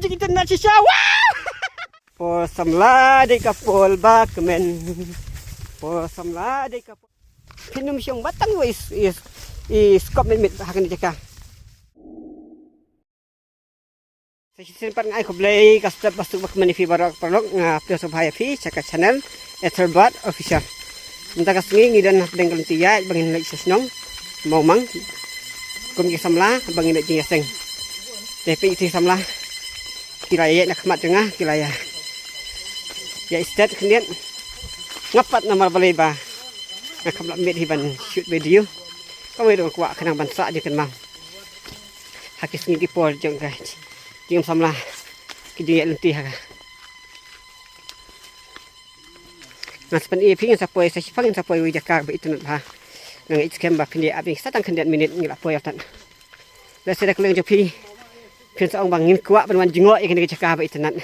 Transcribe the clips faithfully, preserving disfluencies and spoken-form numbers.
Jingïeit na shisha, wah! Por samla dei ka por ba kmen. Por samla dei ka por. Phin ym shong ba tang wei is, is, is kop mit mit ha kane ka jaka. Sa shisien pat nga ai khublei ka step ba suk ba kmen ïa phi baroh paralok, nga pdiang sngewbha ïa phi sha ka channel Etherbird Official. Mynta ka sngi ngi don hapdeng ka lynti ïaid ba ngin leit sha shnong Mawmang kum ki samla ba ngin leit jingïaseng. Te peit ki samla ki la ïaid na khmat jong nga, ki la ïa ïaid stet khyndiat. Nga pat namar balei ba nga kham lah miet hi ban shoot video. Ka mei dong kwah khnang ban sah jingkynmaw ha ki sngi ki por jong ka jingim samla, ki jingïaid lynti ha ka. Ngan sa pyni ïa phi, ngan sa poi, sa shipang ngan sa poi wei jaka ba itynnad bha. Nga ngeit skhem ba phin ïa ap ïa ngi sa tang khyndiat minit ngi la poi artat. Lehse da ka liang jong phi phin sa ong ba ngin kwah ban wan jngoh ïa kane ka jaka ba itynnad.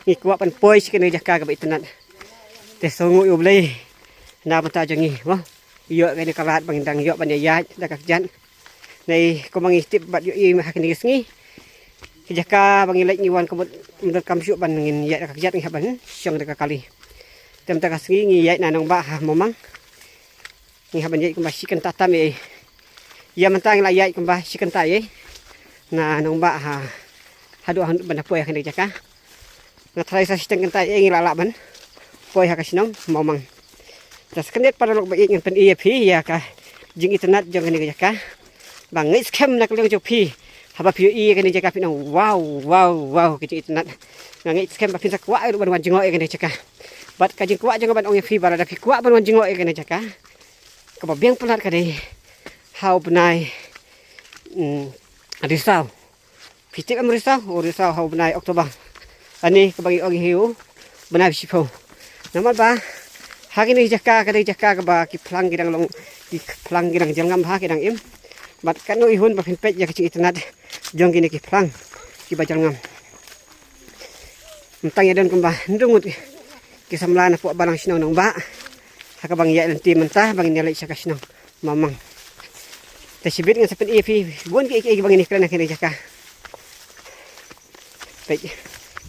Ngi kwah ban poi sha kane ka jaka kaba itynnad. Te sngewnguh ïa U Blei na bynta jong ngi, mo. Ïoh kane ka lad ba ngin dang ïoh ban ïaid da ka kjat. Nai kumba ngi tip bad ïohi ha kine ki sngi, ki jaka ba ngi leit ngi wan ka mut ym donkam shuh ban ngin ïaid da ka kjat, ngi hap ban shong da ka kali. Te mynta ka sngi ngi ïaid na nongbah ha Mawmang. Ngi hap ban ïaid kumba shi kynta tam ei. Ïa mynta ngi la ïaid kumba shi kynta ei na nongbah ha, haduh hangno ban da poi ha kane ka jaka. Nga tharai sa shiteng kynta ei ngi la lah ban poi ha ka shnong Mawmang. Te sa khyndiat paralok ba ïeit, ngan pyni ïa phi ïa ka jingitynnad jong kane ka jaka. Ba ngeit skhem na ka liang jong phi, haba phi ïohi ïa kane ka jaka phin ong wow, wow, wow, ka jingitynnad. Nga ngeit skhem ba phin sa kwah ruh ban wan jngoh ïa kane ka jaka. Bad ka jingkwah jong nga ban ong ïa phi ba lada phi kwah ban wan jngoh ïa kane ka jaka, kaba biang palat ka dei ha u bnai, mm, Risaw. Phi tip em Risaw? U Risaw ha u bnai October. Ani kaba ngi ong hi u bnai shiphew. Namar ba ha kine ki jaka ka dei jaka kaba ki phlang ki dang long, ki phlang ki dang jyrngam bha, ki dang im. Bad katno i hun ba phin peit ïa ka jingitynnad jong kine ki phlang kiba jyrngam. Mynta ngi don kumba hynriew ngut ki samla na pdeng balang shnong nongbah ha kaba ngi ïaid lynti mynta ba ngin ïa leit sha ka shnong Mawmang. Te shibit ngan sa pyni ïa phi bun kiei kiei kiba ngin ïa kren ha kane ka jaka. Peit,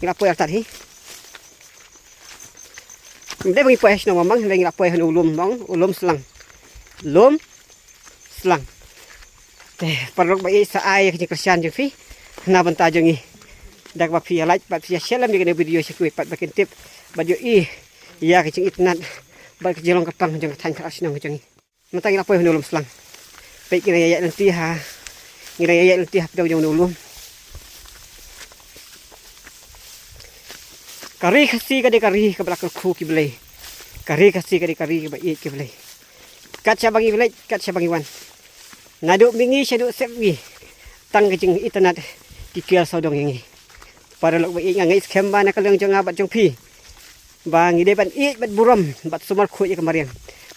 ngi la poi artat hi. Ym dei ba ngi poi ha shnong Mawmang, hynrei ngi la poi ha u lum, bang u lum slang. Lum slang. Te paralok ba ïeit, sa ai ïa ka jingkyrshan jong phi na bynta jong ngi da kaba phi ïa like bad phi ïa share lem ïa kane ka video sha kiwei pat ba kin tip bad ïohi ïa ka jingitynnad bad ka jinglong kyrpang jong ka thaiñ Khatar shnong jong ngi. Mynta ngi la poi ha u lum slang. Peit, ngi dang ïaid lynti ha, ngi dang ïaid lynti ha pdeng jong u lum. Ka ri Khasi ka dei ka ri kaba la kyrkhu ki blei. Ka ri Khasi ka dei ka ri kaba ïeit ki blei. Kat shaba ngi leit, kat shaba ngi wan, naduh mihngi shaduh sepngi, tang ka jingitynnad ki kiar sawdong ïa ngi. Paralok ba ïeit, nga ngeit skhem ba na ka liang jong nga bad jong phi, ba ngi dei ban ïeit bad burom bad sumar khuid ïa ka mariang.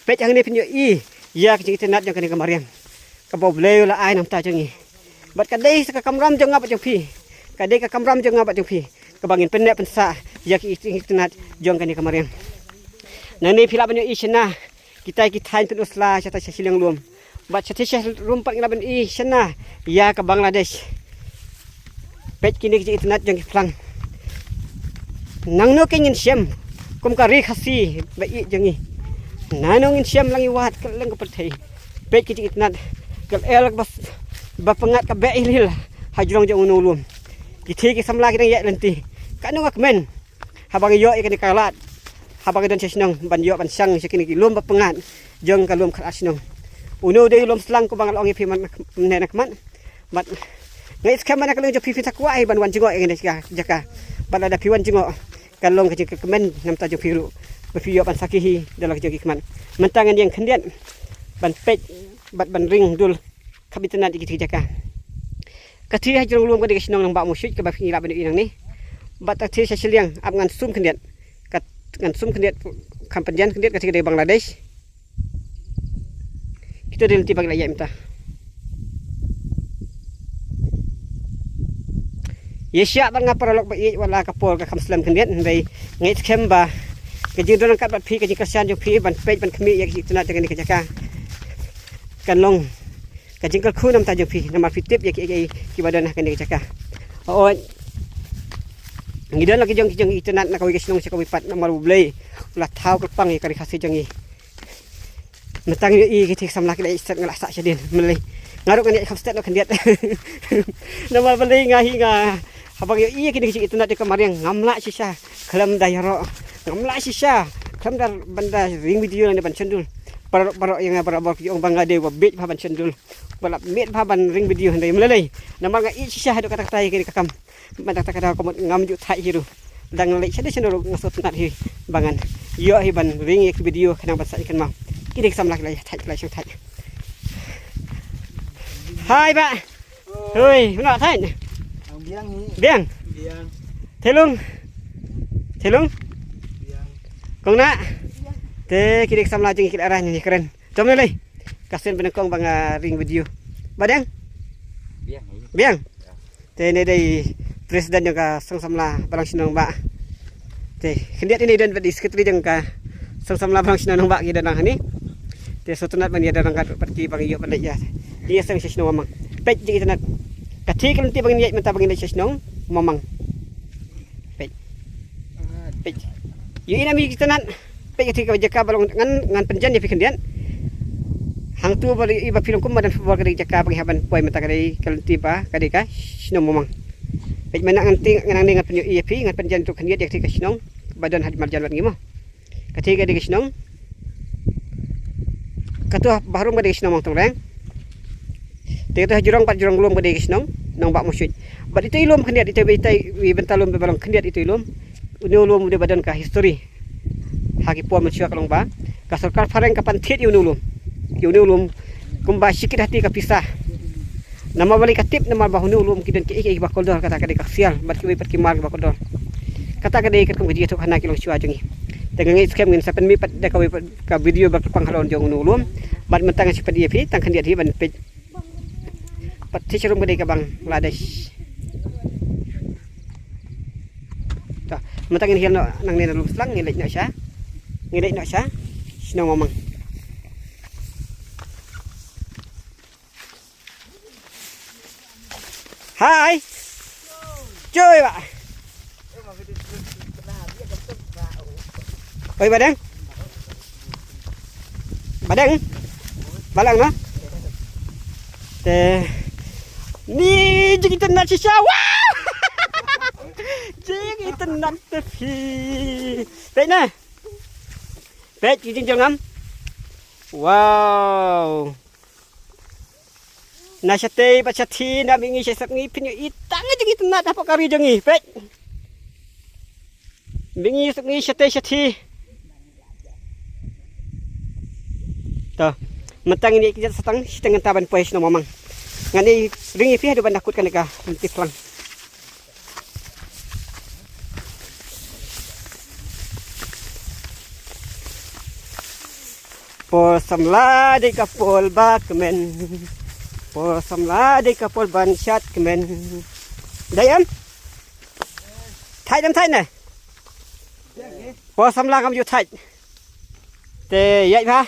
Peit hangne phin ïohi ïa ka jingitynnad jong kane ka mariang kaba U Blei u la ai na bynta jong ngi. Bad ka dei sa ka kamram jong nga bad jong phi. Ka dei ka kamram jong nga bad jong phi kaba ngin pynneh pynsah ïa ka jingitynnad jong kane ka mariang. Nangne phi lah ban ïohi shynna kitai ki thaiñ pynusla shatei sha shiliang lum. Bad shatei sha lum pat ngi lah ban ïohi shynna ïa ka Bangladesh. Peit kine ki jingitynnad jong ki phlang. Nangno kein ngin shem kum ka ri Khasi ba ïeit jong ngi? Nangno ngin shem la ngi wad kylleng ka pyrthei? Peit ki jingitynnad, ka lyer ba, ba pyngngad ka beh hilhil ha jrong jong uno u lum. Ki thie ki samla ki dang ïaid lynti. Katno nga kmen haba nga ïoh ïa kane ka lad, haba nga don sha shnong ban ïoh ban shang sha kine ki lum ba pyngngad jong ka lum Khatar shnong. Uno u dei u lum slang kumba nga la ong ïa phi mynne na khmat. Bad nga ngeit skhem ba na ka liang jong phi phin sa kwah hi ban wan jngoh ïa kane ka jaka. Bad lada phi wan jngoh, kan long ka jingkyrmen na bynta jong phi ruh ba phi ïoh ban sakhi hi da la ka jong ki khmat. Mynta ngan ïeng khyndiat ban peit bad ban ring dul kham itynnad ïa ki jaka. Ka thie ha jrong lum ka dei ka shnong Nongbah Mawshuit kaba phi lah ban ïohi nangne. Bad ka thie sha shiliang, ap ngan zoom khyndiat. Ka, ngan zoom khyndiat, kham pynjan khyndiat, ka thie ka dei Bangladesh. Kita dei lynti ba ngi la ïaid mynta. Ïa shah bad nga paralok ba ïeit, wat la ka por ka kham slem khyndiat, hynrei nga ngeit skhem ba ka jingdon ryngkat bad phi, ka jingkyrshan jong phi ban peit ban khmih ïa ka jingitynnad jong kane ka jaka, kan long ka jingkyrkhu na bynta jong phi, namar phi tip ïa kiei kiei kiba don ha kane ka jaka. Hooid, Ngi don la ki jong ki jong itynnad na kawei ka shnong sha kawei pat, namar U Blei u la thaw kyrpang ïa ka ri Khasi jong ngi. Mynta ngi ïohi kiti ki samla ki la ïaid stet, nga la sah shadien. Mynlei nga ruh ngan ïaid kham stet noh khyndiat. Namar balei nga hi nga, haba nga ïohi kine ki jong itynnad jong ka mariang ngam lah shisha khlem da ïaroh, ngam lah shisha khlem da ban da ring video lane ban shon dul. Baroh baroh ïa nga barabor ki ong ba nga dei uba bieit bha ban shon dul, ba la miet bha ban ring video, hynrei ym lei lei. Namar nga ïeit shisha haduh katta katta ïa kane ka kam. Mynta kata ka daw ka mut ngam ju thait hi ruh. Dang leit shane shane ruh nga sngewtynnat hi ba ngan ïoh hi ban ring ïa ki video khnang ban sah ïa kynmaw. Kine ki samla ki la thait, ki la shong thait. Hai bah. Hoi, mano thait? Ang biang hi. Biang. Biang. Thelung. Thelung. Biang. Kong na. Te kine ki samla jong ngi ki la rai ni kren. Jom ne lei. Ka sien ba nyngkong ba nga ring video. Ba dang? Biang. Biang. Te ne dei president jong ka seng samla Balang Shnong Bah. Te khyndiat ine don ba dei secretary jong ka seng samla Balang Shnong Bah ki don lang hani. Te sngewtynnat ban ïa don ryngkat pat ki ba ngi ïoh ban leit ïa, ïa seng sha shnong Mamang. Peit jong itynnad. Ka thik lynti ba ngin ïaid mynta ba ngin leit sha shnong Mamang. Peit. Peit. Ïohi ne em ïa itynnad. Peit kata ka jaka ba long ngan, ngan pynjan ïa phi khyndiat. Hangtu ba i ba phi long kum madan football ka dei ka jaka ba ngi hap ban poi mynta ka dei ka lynti ba ka dei ka shnong Mamang. Peit mynta ngan tieng ngan nang ngan pynïohi ïa phi, ngan pynjan tu khyndiat ïa kata ka shnong ba don haduh marjan bad ngi mo. Kata ka dei ka shnong. Katu ba harum ka dei ka shnong Mangtongreng. Te katu ha jrong bad jrong lum ka dei ka shnong Nongbah Mawshuit. Bad ito i lum khyndiat, ito i, ito i bynta lum ba long khyndiat ito i lum. Une u lum u dei ba don ka history. Ha ki por mynshuwa ka long ba ka sorkar phareng ka pan thied ïa une u lum. Ïa une u lum kumba shikit hati ka pisa. Namar balei ka tip, namar ba une u lum ki don kiei kiei kiba kordor, kata ka dei ka ksiar bad kiwei pat ki mar kiba kordor. Kata ka dei katkum ka jingïathuhkhana ki longshuwa jong ngi. Te nga ngeit skhem ngin sa pynmih pat da kawei pat ka video ba kyrpang halor jong une u lum. Bad mynta ngan sa pynïohi ïa phi tang khyndiat hi ban peit. Pat te sharum ka dei ka Bangladesh. To, mynta ngin hiar noh nangne na Lumslang, ngin leit noh sha, ngin leit noh sha shnong Mamang. Hai. Cuy, bah. Oi, Badeng. Badeng. Balang, no? Te. Ni jing itynnad shisha. Wah! Jing itynnad te phi. Peit na. Peit ki jingjylliew ngam. Wow. Na shatei bad shathi, na mihngi shasakngi, phin ïohi tang jong ngi itynnad hapoh ka ri jong ngi. Peit. Mihngi shasakngi, shatei shathi. To. Mynta ngin ïa kjat satang, shiteng ngan ta ban poi shnong Mamang. Ngan ïa ring ïa phi haduh ban da kut kane ka lynti phlang. Por samla dei ka por ba kmen. Por samla dei ka por ban shat kmen. Dei em? Thait em thait ne? Por samla ngam ju thait. Te ïaid bha.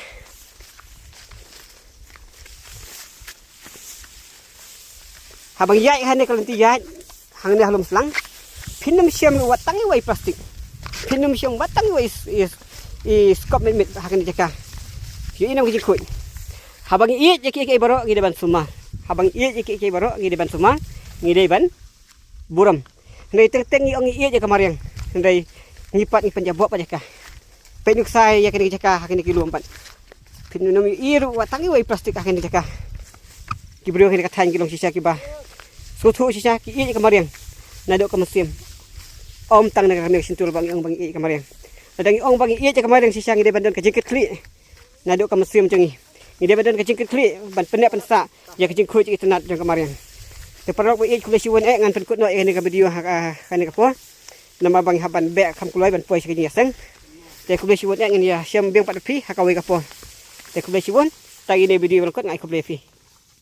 Haba ngi ïaid hangne ka lynti ïaid hangne ha Lumslang. Phin ym shem wat tang iwei i plastik. Phin ym shem wat tang iwei i, i, i skop mit mit ha kane ka jaka. Ïohi nam ka jingkhuid. Haba ngi ïeit ïa kiei kiei baroh ngi dei ban sumar. Haba ngi ïeit ïa kiei kiei baroh ngi dei ban sumar. Ngi dei ban burom. Hynrei teng teng ngi ong ngi ïeit ïa ka mariang. Hynrei ngi pat ngi pynjaboh pat ïa ka. Peit nuksa ïa kane ka jaka ha kane ki lum pat. Phin ym ïohi ruh wat tang iwei i plastik ha kane ka jaka. Ki briew ha kane ka thaiñ ki long shisha kiba sngewthuh shisha ki ïeit ïa ka mariang. Naduh ka mynsiem. Ym tang na kane ka shyntur ba ngi ong ba ngi ïeit ïa ka mariang. Lada ngi ong ba ngi ïeit ïa ka mariang shisha ngi dei ban don ka jingkitkhlieh. Naduh ka mynsiem jong ngi. Ngi dei ban don ka jingkitkhlieh ban pynneh pynsah ïa ka jingkhuid jong itynnad jong ka mariang. Te paralok ba ïeit, khublei shibun eh, ngan pynkut noh ïa kane ka video ha ka, kane ka por. Namar ba ngi hap ban beh kham kloi ban poi sha ka jingïaseng. Te khublei shibun eh, ngin ïashem biang pat da phi ha kawei ka por. Te khublei shibun, tang ine i video ba lyngkot, nga ai khublei ïa phi.